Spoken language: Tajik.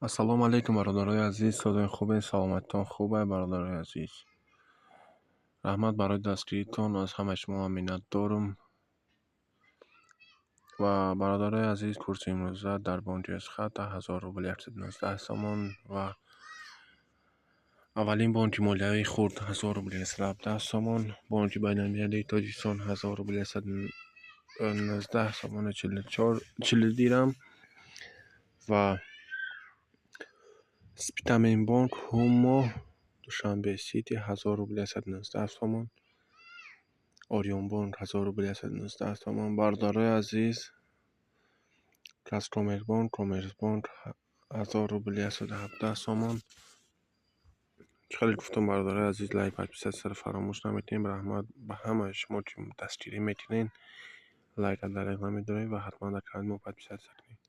Ассалому алайкум, бародарои азиз, созои хубе, саломатитон хубе, бародарои азиз. Раҳмат барои дастгиритон, аз ҳамаи шумо ман миннатдорум. Ва, бародарои азиз, курси имрӯза дар бонки Эсхат 10 000 рубл 119 сомон ва аввалин бонки молиявии хурд 1000 рубл 117 сомон, бонки байналмилалии Тоҷикистон 1000 рубл 119 сомону 44 40 дирам ва Спитаменбонк, Ҳумо, Душанбе Сити 1000 рубл 119 сомон, Ориёнбонк 1000 рубл 119 сомон. Бародарои азиз, Казкоммербонк, Коммерсбонк 1000 рубл 117 сомон. Чӣ хеле гуфтам, бародарои азиз, лайк, подписаться ро фаромӯш намекунем. Раҳмат ба ҳамаи шумо, ки дастгирӣ мекунед. Лайка дареғ намедоред ва ҳатман дар канали мо подписаться кунед.